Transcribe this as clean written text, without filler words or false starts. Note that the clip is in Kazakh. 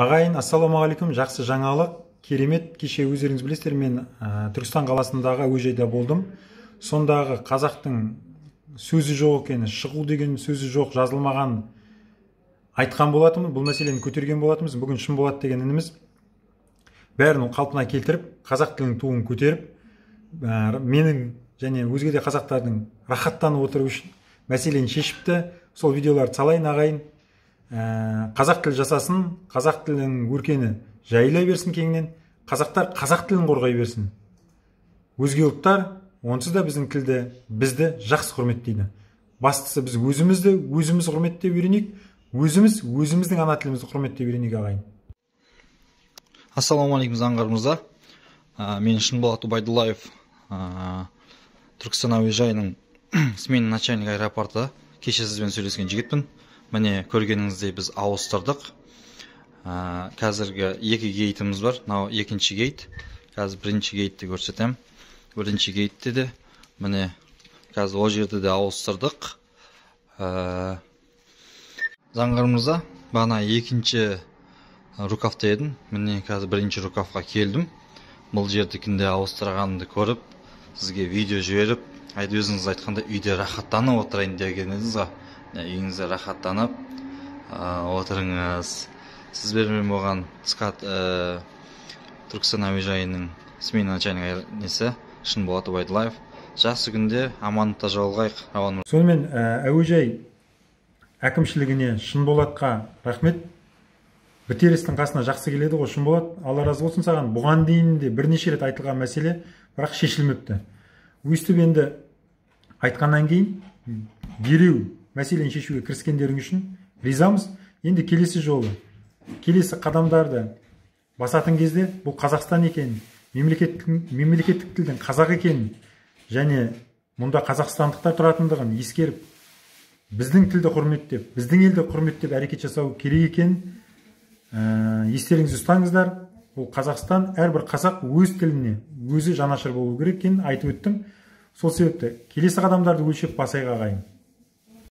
Ағайын, ассалаумағалейкум. Жақсы жаңалық, керемет. Кеше өздеріңіз білесіздер, мен Түркістан қаласындағы әуежайда болдым. Сондағы қазақтың сөзі жоқ екені, шығу деген сөзі жоқ, жазылмаған айтқан болатынмын. Бұл мәселені көтерген болатынбыз. Бүгін Шынболат деген ініміз бәрін қалпына келтіріп, қазақ тілінің туын көтеріп, менің және өзге де қазақтардың рахаттанып отыру үшін мәселені шешіпті. Сол видеоларды салайын, ағайын. Қазақ тілі жасасын, қазақ тілінің өркені жайыла берсін кеңінен, қазақтар қазақ тілін қорғай берсін. Өзге ұлттар онсыз да біздің тілді, бізді жақсы құрметтейді. Бастысы, біз өзімізді өзіміз құрметтеп үйренейік, өзіміз өзіміздің ана тілімізді құрметтеп үйренейік, ағайын. Ассалаумағалейкум, Заңғар мырза. Мен Шынболат Убайдуллаев, Түркістан әуежайының сменный начальник аэропорты. Кеше сізбен сөйлескен жігітпін. Міне, көргеніңіздей, біз ауыстырдық. Қазіргі екі гейтіміз бар. Мынау екінші гейт. Қазір бірінші гейтті көрсетемін. Бірінші гейтте де, міне, қазір ол жерді де ауыстырдық. Заңғар мырза, бағана екінші рукавта едім, міне, қазір бірінші рукавқа келдім. Бұл жердікін де ауыстырғанымды көріп, сізге видео жіберіп, өзіңіз айтқандай, үйде рахаттанып отырайын деген едіңіз ғой. Үйіңізде рахаттанып отырыңыз. Сізбен болған СКАТ, Түркістан әуежайының сменный начальник несі Шынболат Убайдуллаев. Жақсы күнде амандықта жолығайық, Рауан. Сонымен, әуежай әкімшілігіне, Шынболатқа рахмет. Бітер істің қасына жақсы келеді ғой. Шынболат, Алла разы болсын саған. Бұған дейін де бірнеше рет айтылған мәселе, бірақ шешілмепті. Өйстіп енді айтқаннан кейін дереу мәселені шешуге кіріскендерің үшін ризамыз. Енді келесі жолы келесі қадамдарды басатын кезде бұл Қазақстан екенін, мемлекеттік тілдің қазақ екенін және мұнда қазақстандықтар тұратындығын ескеріп, біздің тілді құрметтеп, біздің елді құрметтеп әрекет жасау керек екенін естеріңізде ұстаңыздар. Бұл Қазақстан, әрбір қазақ өз тіліне өзі жанашыр болу керек екенін айтып өттім. Сол себепті келесі қадамдарды өлшеп басайық, ағайын.